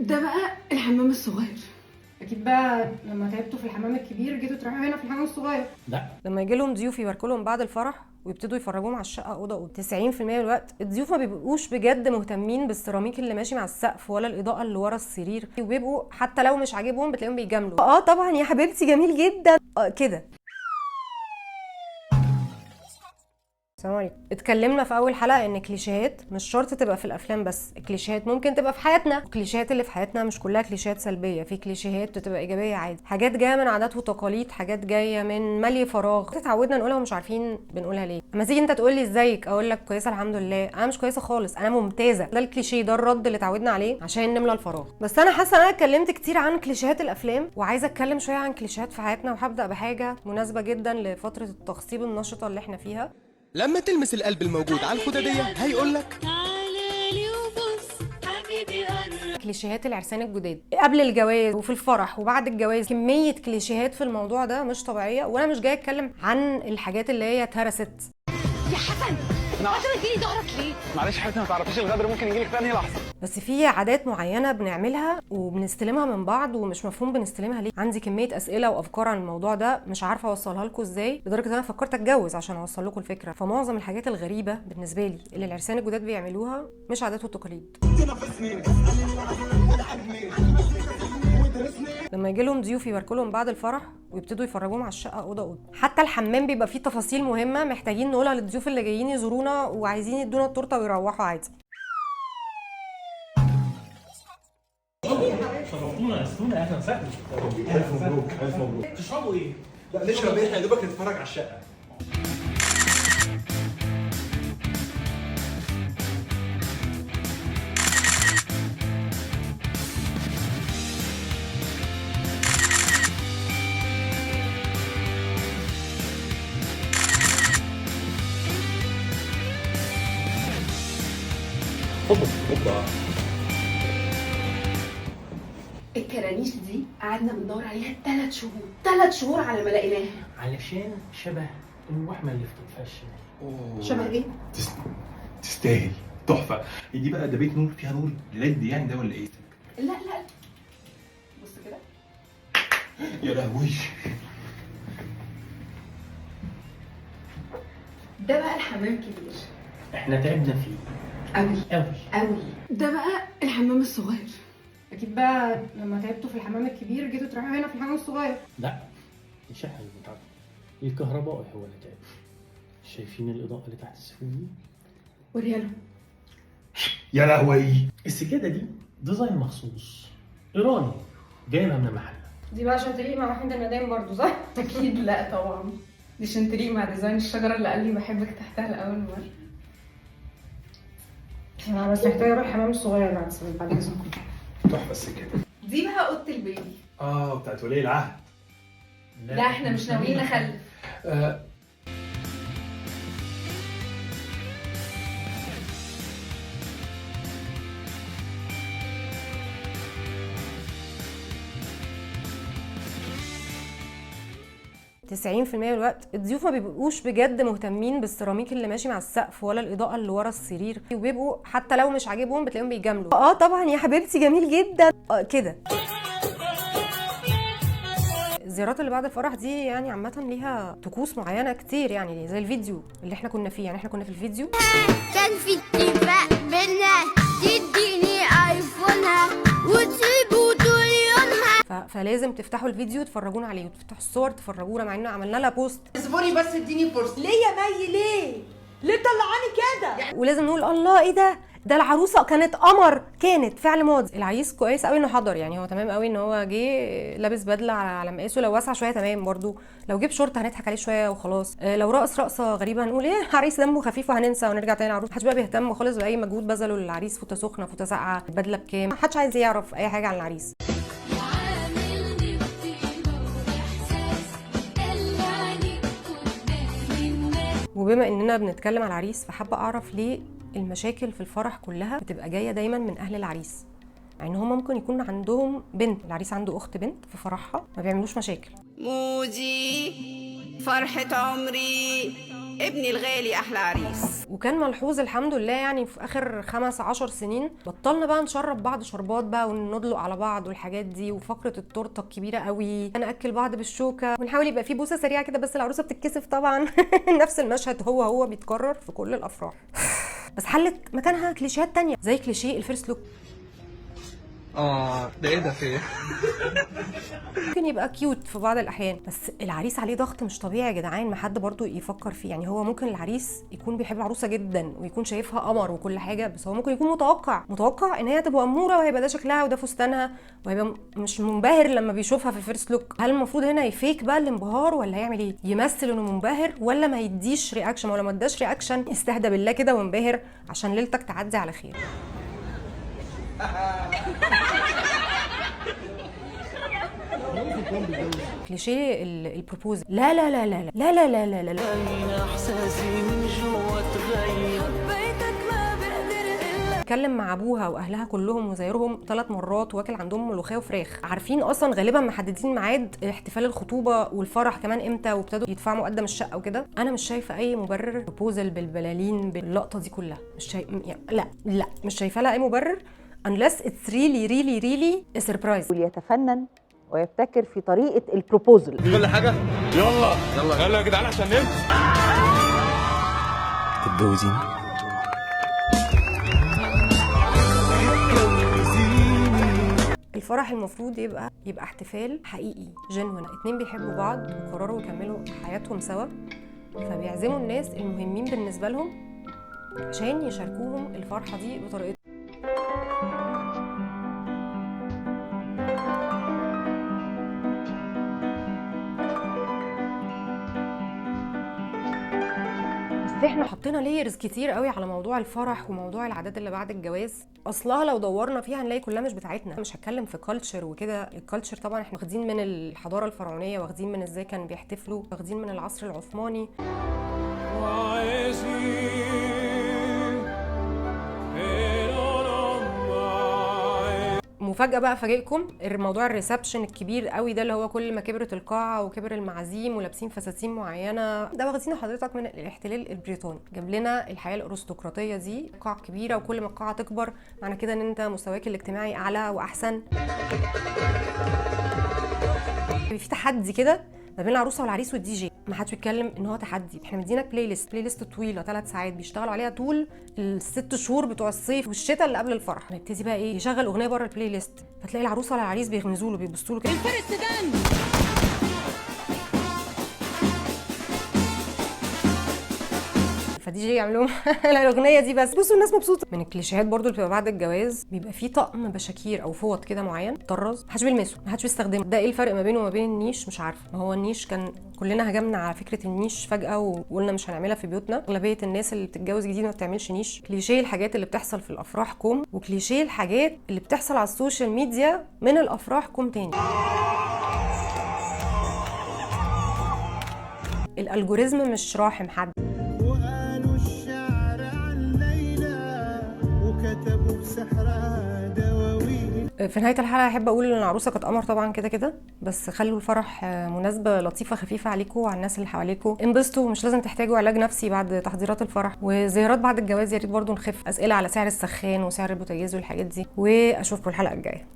ده بقى الحمام الصغير. اكيد بقى لما تعبتوا في الحمام الكبير جيتوا تروحوا هنا في الحمام الصغير. لا، لما يجي لهم ضيوف يباركوا لهم بعد الفرح ويبتدوا يفرجوهم على الشقة اوضة اوضة، 90% من الوقت الضيوف ما بيبقوش بجد مهتمين بالسيراميك اللي ماشي مع السقف ولا الاضاءة اللي ورا السرير، وبيبقوا حتى لو مش عاجبهم بتلاقيهم بيجاملوا. اه طبعا يا حبيبتي جميل جدا كده. السلام عليكم. اتكلمنا في اول حلقة ان كليشيهات مش شرط تبقى في الافلام بس، الكليشيهات ممكن تبقى في حياتنا. الكليشيهات اللي في حياتنا مش كلها كليشيهات سلبية، في كليشيهات بتبقى ايجابية عادي، حاجات جاية من عادات وتقاليد، حاجات جاية من ملي فراغ اتعودنا نقولها ومش عارفين بنقولها ليه. اما تيجي انت تقول لي ازيك، اقول لك كويسة الحمد لله، انا مش كويسة خالص، انا ممتازة. ده الكليشيه، ده الرد اللي اتعودنا عليه عشان نملى الفراغ. بس انا حاسه ان انا اتكلمت كتير عن كليشيهات الافلام وعايزه اتكلم شوية عن كليشيهات في حياتنا، وهبدا بحاجة مناسبة جدا لفترة التخصيب النشطه اللي احنا فيها. لما تلمس القلب الموجود على الخدادية هيقولك تعالى لي وبص حبيبي قرب. كليشيهات العرسان الجداد قبل الجواز وفي الفرح وبعد الجواز، كمية كليشيهات في الموضوع ده مش طبيعية. وانا مش جاية اتكلم عن الحاجات اللي هي اتهرست. يا حسن، انت مديني ظهرك ليه؟ معلش يا حبيبتي، ما تعرفيش الغدر ممكن يجيلك في انهي لحظة. بس في عادات معينة بنعملها وبنستلمها من بعض ومش مفهوم بنستلمها ليه. عندي كمية اسئلة وافكار عن الموضوع ده مش عارفه اوصلها لكم ازاي، لدرجة ان انا فكرت اتجوز عشان اوصل لكم الفكرة. فمعظم الحاجات الغريبة بالنسبة لي اللي العرسان الجداد بيعملوها مش عادات وتقاليد. لما يجي لهم ضيوف يباركوا لهم بعد الفرح ويبتدوا يفرجوهم على الشقة اوضة اوضة، حتى الحمام بيبقى فيه تفاصيل مهمة محتاجين نقولها للضيوف اللي جايين يزورونا وعايزين يدونا التورتة ويروحوا عادي. شرفتونا يا اهلا وسهلا. الف مبروك، الف مبروك. تشربوا ايه؟ لا نشرب ايه، احنا يا دوبك نتفرج على الشقة. اتفضل. اوبا، الكرانيش دي قعدنا بندور عليها 3 شهور، 3 شهور على ما لقيناها. علشان شبه الوحمه اللي في كتفها الشمال. شبه ايه؟ تستاهل، تحفة دي بقى. ده بيت نور، فيها نور LED يعني ده ولا ايه؟ لا لا بص كده. يا لهوي، ده بقى الحمام الكبير. احنا تعبنا فيه قوي قوي قوي. ده بقى الحمام الصغير. اكيد بقى لما تعبتوا في الحمام الكبير جيتوا تروحوا هنا في الحمام الصغير. لا، مش احنا اللي بنتعب، الكهربائي هو اللي تعب. شايفين الاضاءة اللي تحت السفوف دي؟ وريها له. يا لهوي. السجادة دي design مخصوص ايراني جايبها من المحل. دي بقى عشان تليق مع وحيد المدام برضو، صح؟ اكيد لا طبعا، دي عشان تليق مع design الشجرة اللي قال لي بحبك تحتها لاول مرة. انا بس محتاجه اروح الحمام الصغير بعد اذنكم. تحفة السجادة دي بقى اوضة البيبي. بتاعت ولي العهد. لا احنا مش ناويين نخلف. 90% من الوقت الضيوف ما بيبقوش بجد مهتمين بالسيراميك اللي ماشي مع السقف ولا الاضاءة اللي ورا السرير، وبيبقوا حتى لو مش عاجبهم بتلاقيهم بيجاملوا. اه طبعا يا حبيبتي جميل جدا كده. الزيارات اللي بعد الفرح دي يعني عامة ليها طقوس معينة كتير، يعني زي الفيديو اللي احنا كنا فيه. يعني احنا كنا في الفيديو كان في اتفاق بينا تديني ايفونها وتسيبه طول يومها. فلازم تفتحوا الفيديو تفرجونا عليه وتفتحوا الصور تفرجونا، مع انه عملنا لها post. اصبري بس اديني فرصة. ليه يا مي؟ ليه طلعاني كده يعني؟ ولازم نقول الله ايه ده، ده العروسة كانت قمر، كانت فعل ماضي. العريس كويس قوي انه حضر، يعني هو تمام قوي ان هو جه لابس بدله على مقاسه، لو واسعة شوية تمام برضو، لو جيب شورت هنضحك عليه شوية وخلاص، لو رقص رقصه غريبة هنقول ايه عريس دمه خفيف وهننسى ونرجع تاني للعروس. محدش بقى بيهتم خالص باي مجهود بذله للعريس، فوطه سخنة فوطه ساقعه، البدلة بكام، محدش عايز يعرف اي حاجة عن العريس. عاملني بطيبة وإحساس، دلعني قدام الناس. وبما اننا بنتكلم على العريس، فحابه اعرف ليه المشاكل في الفرح كلها بتبقى جاية دايما من اهل العريس، مع ان هما ممكن يكون عندهم بنت، العريس عنده اخت بنت في فرحها ما بيعملوش مشاكل. موجي فرحة عمري ابني الغالي احلى عريس. وكان ملحوظ الحمد لله يعني في اخر 15 سنين بطلنا بقى نشرب بعض شربات بقى وندلق على بعض والحاجات دي، وفقره التورتة الكبيرة قوي انا اكل بعض بالشوكة، ونحاول يبقى في بوسه سريعة كده بس العروسة بتتكسف طبعا. نفس المشهد هو هو بيتكرر في كل الافراح، بس حلت مكانها كليشيهات تانية زي كليشيه ال first look. ده ايه ده في ايه؟ ممكن يبقى cute في بعض الاحيان، بس العريس عليه ضغط مش طبيعي يا جدعان، ما حد برضو يفكر فيه. يعني هو ممكن العريس يكون بيحب العروسة جدا ويكون شايفها قمر وكل حاجة، بس هو ممكن يكون متوقع ان هي تبقى اموره وهيبقى ده شكلها وده فستانها، وهيبقى مش منبهر لما بيشوفها في ال first look. هل المفروض هنا ي fake بقى الانبهار ولا هيعمل ايه؟ يمثل انه منبهر ولا ما يديش reaction؟ ولا ما اداش reaction استهدى بالله كده وانبهر عشان ليلتك تعدي على خير. كليشيه ال proposal، لا لا لا لا لا لا لا لا لا لا، احساسي من جوا تغير، حبيتك ما بقدر الا. اتكلم مع ابوها واهلها كلهم وزايرهم 3 مرات، واكل عندهم ملوخية وفراخ، عارفين اصلا غالبا محددين ميعاد احتفال الخطوبة والفرح كمان امتى، وابتدوا يدفعوا مقدم الشقة وكده. انا مش شايفه اي مبرر proposal بالبلالين باللقطه دي كلها، مش شايف يعني، لا لا مش شايفه لها اي مبرر unless it's really really really a surprise. وليتفنن ويبتكر في طريقه ال proposal. كل حاجة يلا يلا يلا يا جدعان عشان نمشي. تتجوزيني؟ الفرح المفروض يبقى احتفال حقيقي genuine، اتنين بيحبوا بعض وقرروا يكملوا حياتهم سوا، فبيعزموا الناس المهمين بالنسبة لهم عشان يشاركوهم الفرحة دي بطريقتهم. بس احنا حطينا layers كتير قوي على موضوع الفرح وموضوع العادات اللي بعد الجواز، اصلها لو دورنا فيها هنلاقي كلها مش بتاعتنا. مش هتكلم في culture وكده، ال culture طبعا احنا واخدين من الحضارة الفرعونية، واخدين من ازاي كان بيحتفلوا، واخدين من العصر العثماني. مفاجأة بقى فاجئكم، الموضوع ال reception الكبير قوي ده اللي هو كل ما كبرت القاعة وكبر المعازيم ولابسين فساتين معينة، ده واخدينه حضرتك من الاحتلال البريطاني، جاب لنا الحياة الارستقراطية دي، قاعة كبيرة وكل ما القاعة تكبر معنى كده ان انت مستواك الاجتماعي اعلى واحسن. في تحدي كده ما بين العروسة والعريس والدي جي، ما حدش بيتكلم ان هو تحدي، احنا مدينك playlist طويلة 3 ساعات بيشتغلوا عليها طول ال6 شهور بتوع الصيف والشتاء اللي قبل الفرح. نبتدي بقى ايه، يشغل اغنية بره ال playlist، فتلاقي العروسة والعريس بيغمزوا له بيبصوا له كده، ال first dance. فدي جي يعمل لهم الاغنية دي بس، بصوا الناس مبسوطة. من الكليشيهات برضو اللي بتبقى بعد الجواز، بيبقى فيه طقم بشاكير او فوط كده معين طرز، محدش بيلمسه، محدش بيستخدمه. ده ايه الفرق ما بينه وما بين النيش؟ مش عارفه. ما هو النيش كان كلنا هجمنا على فكرة النيش فجاة وقلنا مش هنعملها في بيوتنا. اغلبية الناس اللي بتتجوز جديد ما بتعملش نيش. كليشيه الحاجات اللي بتحصل في الافراح كوم، وكليشيه الحاجات اللي بتحصل على ال social media من الافراح كوم تاني. ال algorithm مش راحم حد. في نهاية الحلقة احب اقول ان العروسة كانت قمر طبعا كده كده، بس خلوا الفرح مناسبة لطيفة خفيفة عليكم وعلى الناس اللي حواليكم، انبسطوا، مش لازم تحتاجوا علاج نفسي بعد تحضيرات الفرح وزيارات بعد الجواز. يا ريت برضو نخف اسئلة على سعر السخان وسعر البوتاجاز والحاجات دي، واشوفكم الحلقة الجاية.